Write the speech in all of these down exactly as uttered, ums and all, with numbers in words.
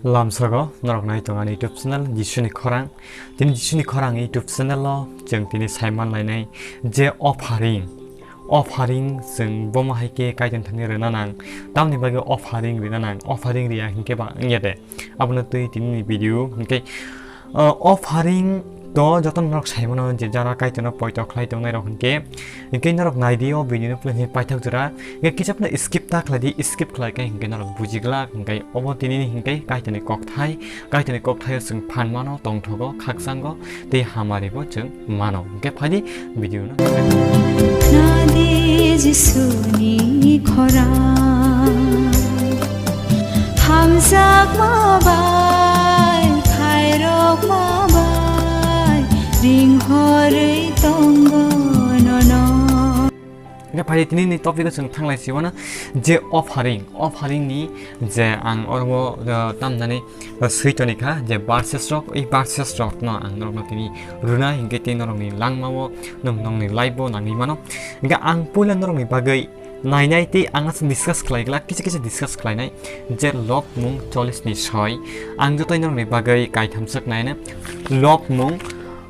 Lamsogo norok nai tong ani YouTube channel Jisuni Khorang. Tini Jisuni Khorang YouTube channel o chwng tini saiman lainai je offering. Offering chwng bomo hai khe Kaitor thani rwna nang. Tamni bagwi offering rwna nang. Offering riya hinkhe ba wngya de. Abono twi tini ni video hinkhe, uh, offering to jotono norok saimano je jara Kaitorno poito khlai tongnai rok hinkhe, hinkhe norok nai di o video no puila ni paithak jora. Hinkhe kisa phano skip ta khlai di, skip khlai khe hinkhe norok buji glak, hinkhe obo tini ni hinkhe Kaitorni kokthai, Kaitorni kokthaio chwng phan mano, tongthogo, khakchango tei hamari bo chwng mano. Hinkhe phai di video no. Nadi Jisuni khorang, hamjakma bai, khairokma bai, ringhorwi tongo nono. Hinkhe phai tini ni topic o chwng thanglai sibana je offering, offering ni je ang oro, uh, tamnani, uh, swi toni kha je verses rok, ei verses rok no ang norok no tini rwna hinkhe tei norok ni langma o, nong, nong ni life o nangwi mano. Hinkhe ang puila norok ni bagwi nainai tei ang aswk discuss khlai glak, kisa kisa discuss khlainai je lobmung chollish ni soi. Ang jotoi norok ni bagwi kaitham swk nainai lobmung,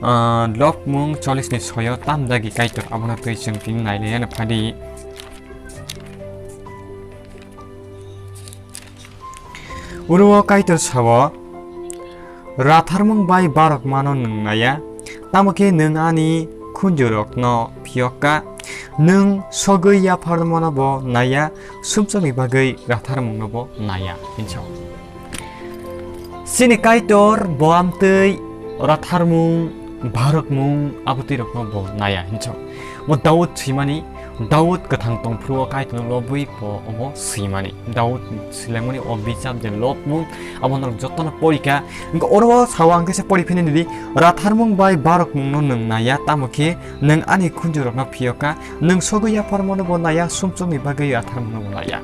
ah, lobmung chollish ni soyo tam dagi Kaitor abono twi chwng tini nainai ano phadi. Oro o Kaitor sao, ratharmung bai barokmano nwng naiya, tamo khe nwng ani khunjurokno phiyok kha, nwng sogwi yapharmano bo naiya, sumsokni bagwi ratharmungno bo naiya, hinwi sao. Chini Kaitor bo amtwi ratharmung, barokmung, abotwirokno bo naiya, hinwi sao. Mo Daud swimani, Daud kwthang tongphuru o Kaitorno lobwi bo omo swimani. Daud swilangmani o bijap je lobmung, abo norok jotono porikha. Hinkhe oro o sao ang khe se pori phini nidi, ratharmung bai barokmungno nwng naiya, tamo khe nwng ani khunjurokno phiyok kha, nwng sogwi yapharmano bo naiya, sumsokni bagwi ratharmungno bo naiya.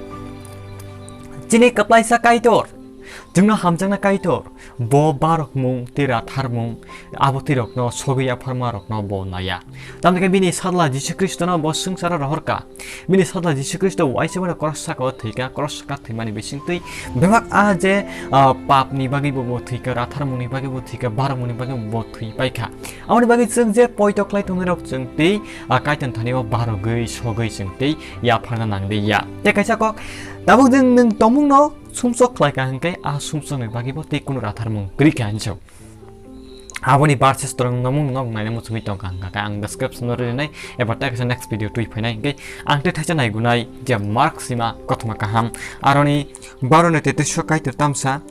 Chini kwplaisa Kaitor, chwngno hamjakna Kaitor, bo barokmung tei ratharmung, abotwirokno sogwi yapharmarokno bo naiya. Tamni khe bini sajla Jisu Khristono bo swngcharo rohor kha. Bini sajla Jisu Khristo uaisa mano cross saka o thwi kha, cross saka thwimani bisingtwi bebak a je, ah, papni bagwi bo, bo thwi kha, ratharmungni bagwi bo thwi kha, barokmungni bagwi bo thwi pai kha. Aboni bagwi chwng je poito khlai tongnairok chwng tei, ah, Kaitor thani o barogwi, sogwi chwng tei yapharna nang di ya. Tei kaisa kok, tabuk je nwng tongmungno sumsok khlai kha hinkhe, a sumsokni bagwi bo tei kunu ratharmung kwrwi kha hinwi sao. Aboni verses torong no mung nok naina muchungwi tongkha, hwnkha khe ang description o rinai eba tei kaisa next video twi phainai, hwnkhe ang tei thaisa naigunai je Mark sima kothoma kaham, aroni baro ni tetesh o Kaitor tamsa,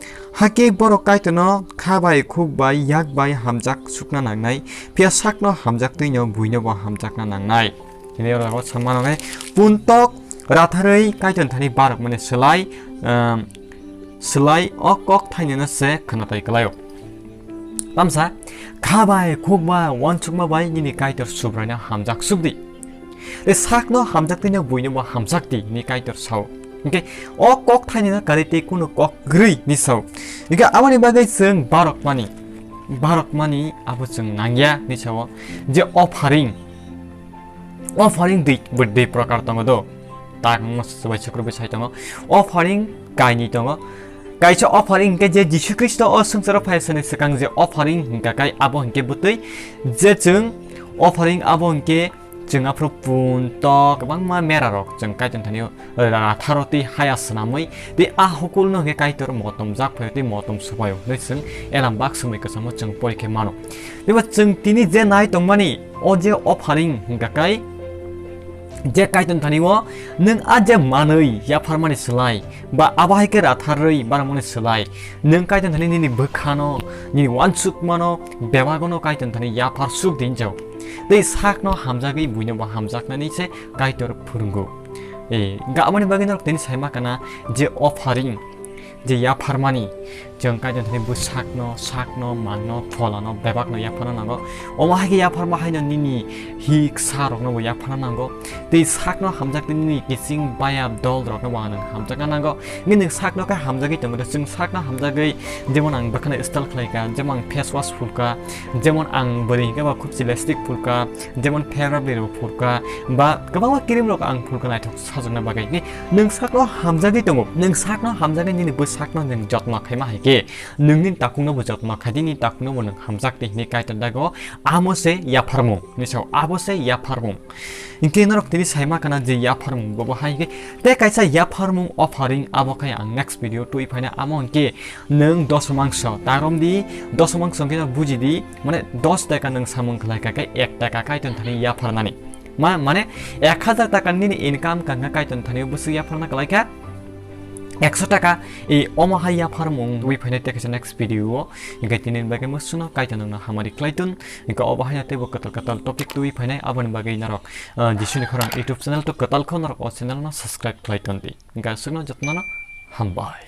hakhe borok Kaitorno kha bai, khuk bai, yak bai hamjak sukna nangnai, phiya sakno hamjak twino buino bo hamjakna nangnai. Tini oro jaga o sama nangnai, puntok ratharwi Kaitor thani barok mani slai, um, slai o kok thainino se khwnatai kwlaio. Tamsa, kha bai, khuk bai, uansukma bai nini Kaitor Subraino hamjak sukdi. Tei sakno hamjak twino buino bo hamjak di, hwnwi Kaitor sao. Hinkhe o kok thainino kwrwi tei kunu kok kwrwi hinwi sao. Hinkhe aboni bagwi chwng barok mani, barok mani abo chwng nangya hinwi sao. Je offering, offering dui, bo dui prokar tongo do. Tak wngma swbai sukrubwi sai tongo. Offering kainwi tongo. Kaisa offering hinkhe je Jisu Khristo o swngcharo phai sani swkang je offering hinkha khai abo hinkhe bwtwi je chwng offering abo hinkhe chwng aphuru pun tok kwbangma mera rok chwng Kaitor thani ratharo tei haya swnamwi tei a hukulno hinkhe Kaitor motom jak phaio tei motom subaio hwnwi chwng elam bak swmwi kwchangma chwng porikhe mano. Teibo chwng tini je nai tongmani, o je offering hinkha khai, je Kaitor thani o nwng a je manwi yapharmani slai, ba abo hai khe ratharwi barmani slai, nwng Kaitor thani nini bwkhano, nini uansukmano, bebagono Kaitor thani yaphar suk di hinjao. Tei sakno hamjagwi buino bo hamjaknani se Kaitor phwrwngo. E, ga-, aboni bagwi norok tini saima kana je offering, je yapharmani, chwng Kaitor thani bwsakno, sakno, mangno, pholano, bebakno yapharna nango. Omo hai khe yapharma haino nini hik sa rokno bo yapharna nango. Tei sakno hamjak tei nini kiching baya dol rokno bo ang hamjakna nango. Nini sakno khe hamjagwi tongo, chwng sakno hamjagwi jemon ang bwkhano style khlai kha, jemon ang face wash phul kha, jemon ang bwrwi hinkhe ba khub si lipstick phul kha, jemon Fair Lovely rok phul kha, ba kwbangma cream rok ang phul kha naithok sajokna bagwi. Nwng sakno hamjagwi tongo, nwng sakno hamjagwi nini bwsakno nwng jotno khaima hai khe. Nungni takungno bo jotma khaidi, ni takungno bo nwng hamjak di hinwi Kaitor dago. Amo se yapharmung ni sao, abo se yapharmung. Hinkhe norok tini saima kana je yapharmung bobo hai hinkhe te kaisa yapharmung offering abo khai ang next video twi phaina amo hinkhe nwng dosomangso tarom di, dosomangso hinkhe no buji di, mane dos taka nwng samung khlai kha khe ek taka Kaitor thani yapharnani. Ma-, mane ek hazar taka nini income kangkha Kaitor thani bwswk yapharna khlai kha ekso taka, e, omo hai yapharmung twi phainai tei kaisa next video o. Hinkhe tini bagwi mwswkno Kaitor nwngno hamari khlai tun. Hinkhe obo haino teibo kwtal kwtal topic twi phainai, aboni bagwi norok, ah, Jisuni Khorang YouTube channel to kwtal kho, norok o channel no subscribe khlai ton di. Hinkhe aswkno jotono hambai.